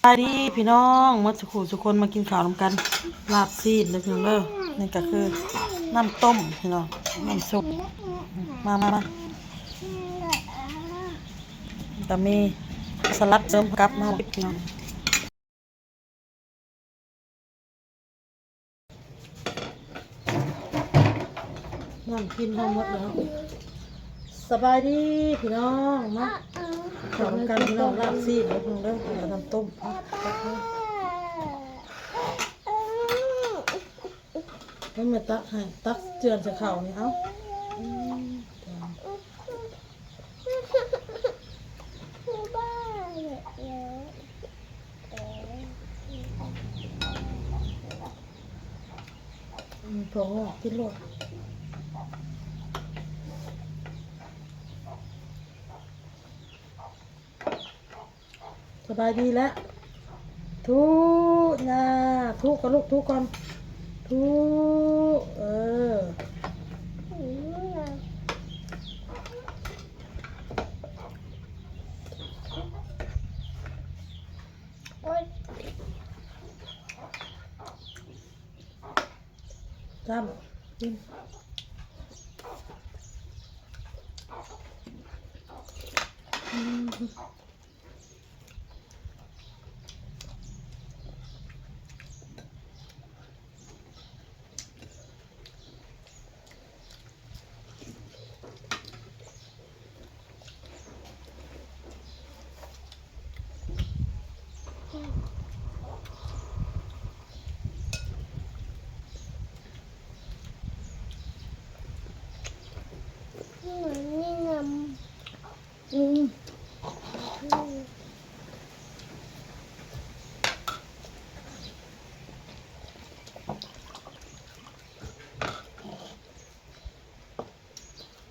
ບາຍດີພີ່ນ້ອງ ໝົດສູ່ຜູ້ສູ່ຄົນ ມາກິນເຂົ້ານຳກັນ ລາບຊີ້ນເດີພີ່ນ້ອງເດີ. ນີ້ກໍຄືນ້ຳຕົ້ມພີ່ນ້ອງ ນ້ຳຊຸບ ມາ ມາ ມາ ກໍມີສະຫຼັດເສີມກັບມາພີ່ນ້ອງ. ນ້ຳກິນທັງໝົດແລ້ວ. ສະບາຍດີພີ່ນ້ອງ ມາເຂົ້ານຳກັນພີ່ນ້ອງ ລາບຊີ້ນເດີພີ່ນ້ອງເດີ ແລ້ວກໍນ້ຳຕົ້ມ ເອົາມາຕັກໃຫ້ ຕັກເຈື່ອນໃສ່ເຂົ້ານີ້ ເອົາ. ອືມ ຖົ່ວງອກກິນໂລດ. ສະບາຍດີແລ້ວ ທຸ ຍ່າ ທຸກ່ອນລູກ ທຸກ່ອນ ທຸ ເອີ. ໂອ້ຍ ຈ້ຳ ກິນ ອືມ. ອືມ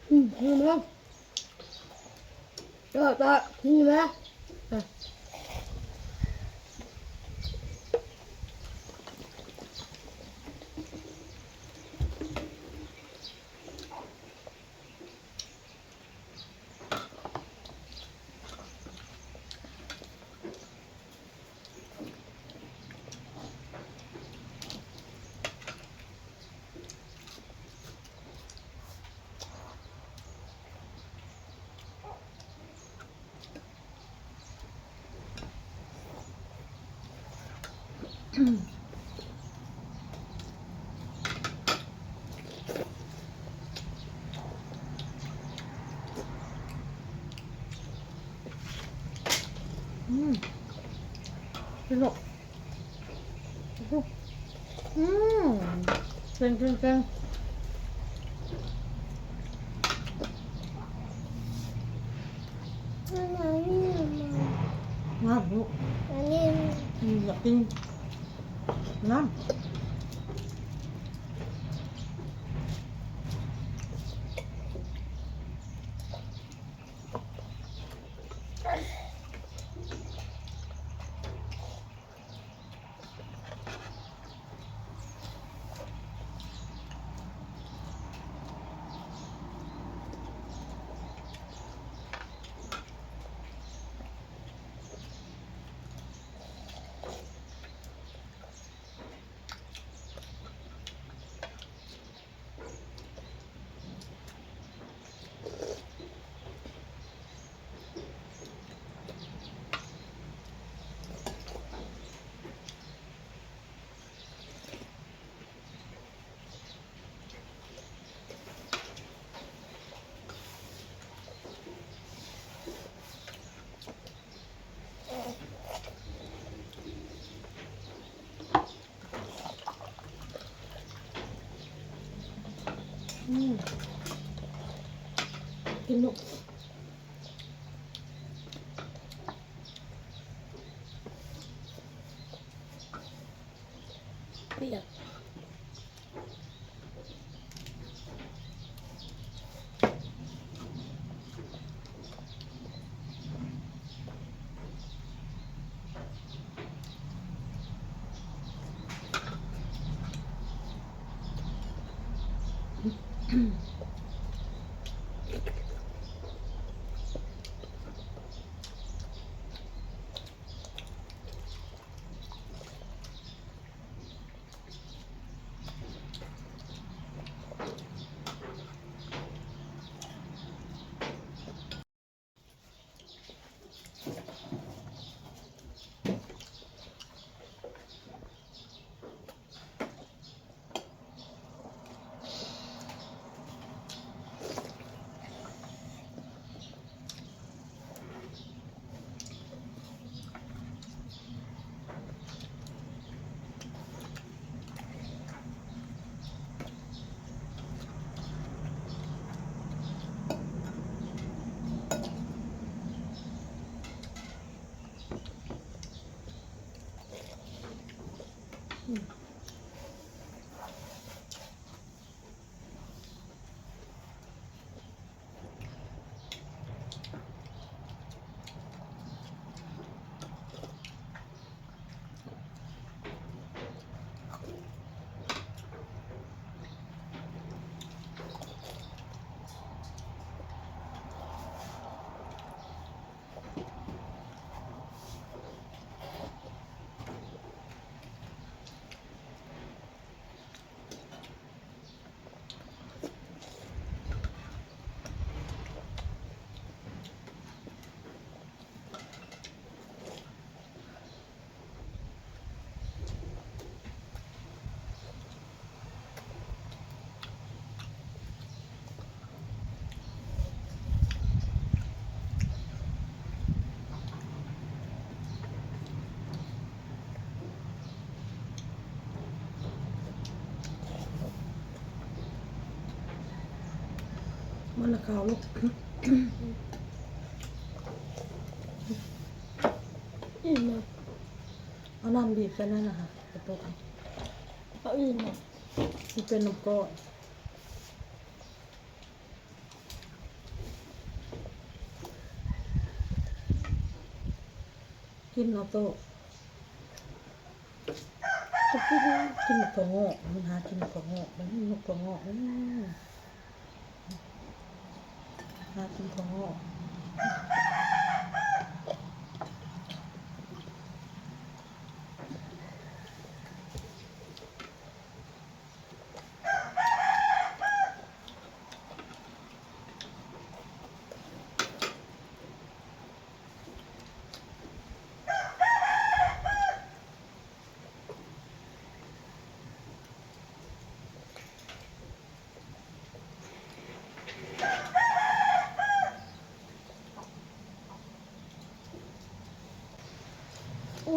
ອືມ ກິນແລ້ວ ເຈົ້າ ເຈົ້າ ກິນແລ້ວ ອ່ະ. ອືມ ກິນລູກ ອືມ ເກັ່ງ ເກັ່ງ ເກັ່ງ ງາມລູກ ອືມ ຢາກກິນ ນ້ຳ. ອືມ ກິນລູກ ປຽກ. ອືມ ມັນລະເຂົ້າລູກ ອີ່ມແລ້ວ ເອົານ້ຳບີບໃສ່ນັ້ນນະ ກະໂຕະ ເອົາອີ່ມແລ້ວ ມັນເປັນນ້ຳກ້ອນ. ກິນເອົາໂຕະ ກິນ ກິນໝາກຖົ່ວງອກ ມັນຫາກິນໝາກຖົ່ວງອກ ມັນນົກຖົ່ວງອກ ອື ຫາກິນຖົ່ວງອກ.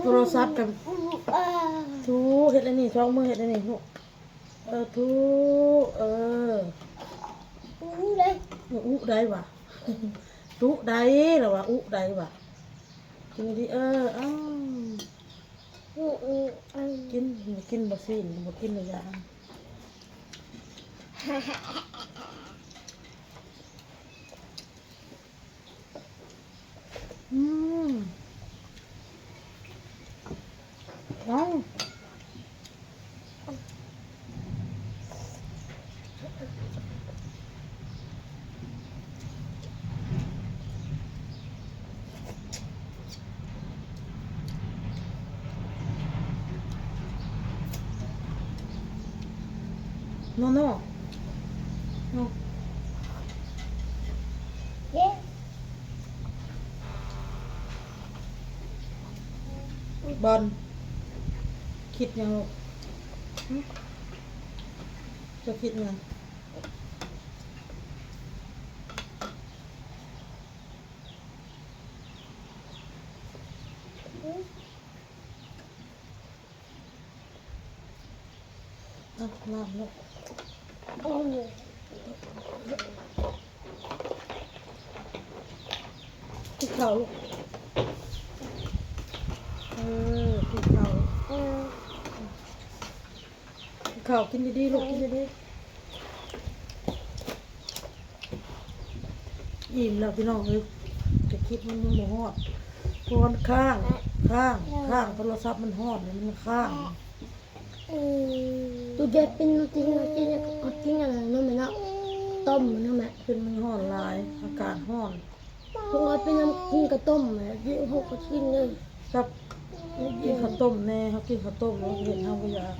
ໂທລະສັບກັນ ອາ ຖູ ເຮັດອັນນີ້ ສອງມືເຮັດອັນນີ້ລູກ ເອີ ຖູ ເອີ ອຸໄດ້ ອຸໄດ້ຫວາ ຖູໄດ້ລະຫວາ ອຸໄດ້ຫວາ ກິນດີ ເອີ ເອົາ ກິນ ກິນບໍ່ຊີ້ນ ບໍ່ກິນລະຢ່າ. ອືມ ວ້າວ. ໂນໂນ ໂນ ບອນ ຄິດຫຍັງລູກ? ຫຶ? ເຈົ້າຄິດຫຍັງ? ອ່ະ ນ້ຳລູກ ກິນເຂົ້າລູກ ເອີ ກິນເຂົ້າ ເອີ ກິນເຂົ້າ ກິນດີໆ ລູກ ກິນດີໆ. ອີ່ມແລ້ວພີ່ນ້ອງເອີຍ ແຕ່ຄລິບມັນຍັງບໍ່ຮອດ ເພາະວ່າມັນຄ້າງ ຄ້າງ ຄ້າງ ໂທລະສັບມັນຮ້ອນ ມັນຄ້າງ. ອືມ ຕູ້ແກະເປັນ ກິນ ກິນ ກິນອັນນັ້ນແມ່ເນາະ ຕົ້ມມັນນັ້ນແມ່ ເປັນມັນຮ້ອນຫຼາຍ ອາກາດຮ້ອນ. ເພາະວ່າເປັນຫຍັງກິນກະຕົ້ມແຫຼະ ເຮົາກໍກິນເລີຍ ກັບກິນເຂົ້າຕົ້ມແດ່ ເຮົາກິນເຂົ້າຕົ້ມແລ້ວເຮັດເຮົາບໍ່ຢາກ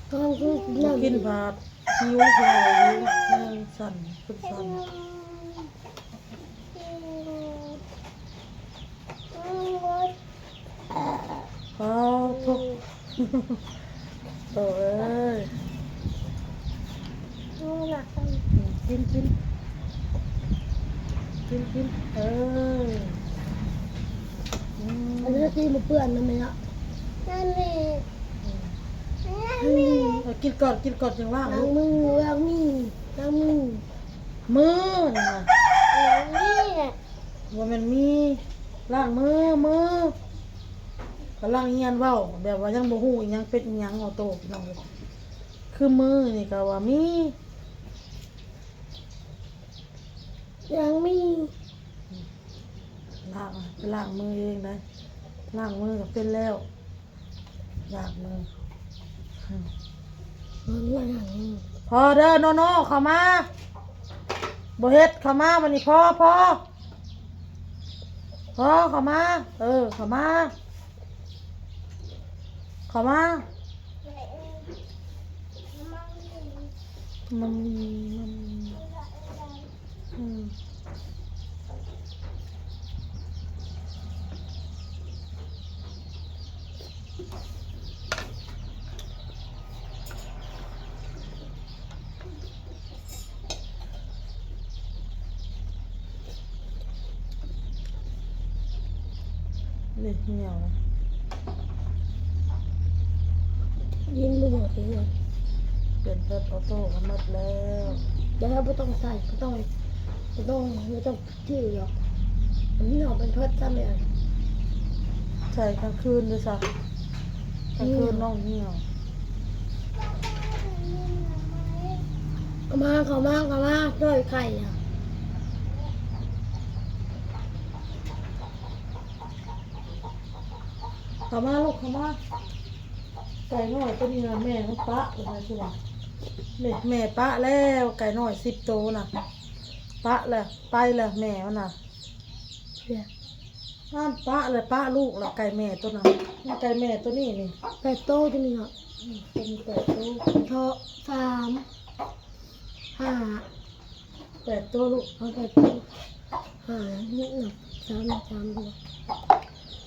ເຮົາກິນນ້ຳ ກິນຜັດ ຫິວ ຫິວ ຫິວ ແຮງສັ່ນ ເປັນສັ່ນ. ປາໂທ້ ໂຕເອີຍ ກິນ ກິນ ກິນ ກິນ ເອີ ອືມ ອັນນີ້ຕີນບໍ່ເປື້ອນນະແມ່ເນາະ ນັ້ນແມ່ ອືມ ນັ້ນແມ່ ເອີ ກິນກ່ອນ ກິນກ່ອນຈັ່ງລ້າງ ລ້າງມື ລ້າງມື ລ້າງມື ມືນະ ລ້າງມືນະ ບໍ່ແມ່ນມີ ລ້າງມື ມື. ກຳລັງຮຽນເວົ້າ ແບບວ່າຍັງບໍ່ຮູ້ອີ່ຫຍັງເປັນອີ່ຫຍັງ ອອໂຕ້ ພີ່ນ້ອງເອີຍ. ຄືມື້ນີ້ກໍວ່າມີ ຍັງມີ ລ້າງ ໄປລ້າງມືເອງໄດ໋ ລ້າງມືກໍເປັນແລ້ວ ລ້າງມື. ພໍເດີ ໂນໂນ ເຂົ້າມາ ບໍ່ເຮັດ ເຂົ້າມາ ບັດນີ້ພໍ ພໍ ພໍ ເຂົ້າມາ ເອີ ເຂົ້າມາ ເຂົ້າມາ ມັມມີ ມັມມີ ອືມ ນີ້ ຫ່ຽວລະ ຍິງບໍ່ເໝິດເລີຍ ປ່ຽນເພິດອອໂຕ້ກໍໝົດແລ້ວ ແລ້ວບໍ່ຕ້ອງໃສ່ ບໍ່ຕ້ອງ ບໍ່ຕ້ອງ ບໍ່ຕ້ອງ ຈື່ດອກ ມັນອອກເປັນເພິດຊ້ຳແລ້ວ ໃສ່ກາງຄືນເດີຊະ ກາງຄືນນ້ອງຫ່ຽວ. ເຂົ້າມາ ເຂົ້າມາ ເຂົ້າມາ ຊ່ອຍໄກ່ອະ ເຂົ້າມາລູກ ເຂົ້າມາ. ໄກ່ນ້ອຍໂຕນີ້ນະ ແມ່ມັນປະແລ້ວ ຄືວ່າ ແມ່ ແມ່ປະແລ້ວ ໄກ່ນ້ອຍສິບໂຕນະ ປະແລ້ວ ໄປແລ້ວແມ່ມັນນະ ເອີ ນັ້ນປະແລ້ວ ປະລູກແລ້ວ ໄກ່ແມ່ໂຕນັ້ນ ໄກ່ແມ່ໂຕນີ້ນີ້ ແປດໂຕໂຕນີ້ເນາະ ອືມ ໂຕນີ້ແປດໂຕ ເທາະ ສາມ ຫ້າ ແປດໂຕລູກ ເອົາແປດໂຕ ຫ້າ ຫົກ ເນາະ ສາມ ສາມ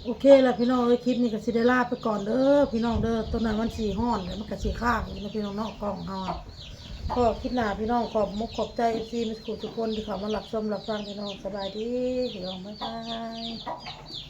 ໂອເຄລະພີ່ນ້ອງເອີຍ ຄລິບນີ້ກໍຊິໄດ້ລາໄປກ່ອນເດີພີ່ນ້ອງເດີ ໂຕນັ້ນມັນຊິຮ້ອນ ແລ້ວມັນກໍຊິຄ້າງອີກເນາະພີ່ນ້ອງເນາະ ກ້ອງເຮົາອະ. ພໍ້ຄລິບໜ້າພີ່ນ້ອງ ຂອບມຸກຂອບໃຈເອັຟຊີໝົດທຸກຄົນທີ່ເຂົ້າມາຮັບຊົມຮັບຟັງພີ່ນ້ອງ ສະບາຍດີພີ່ນ້ອງ ບາຍບາຍ.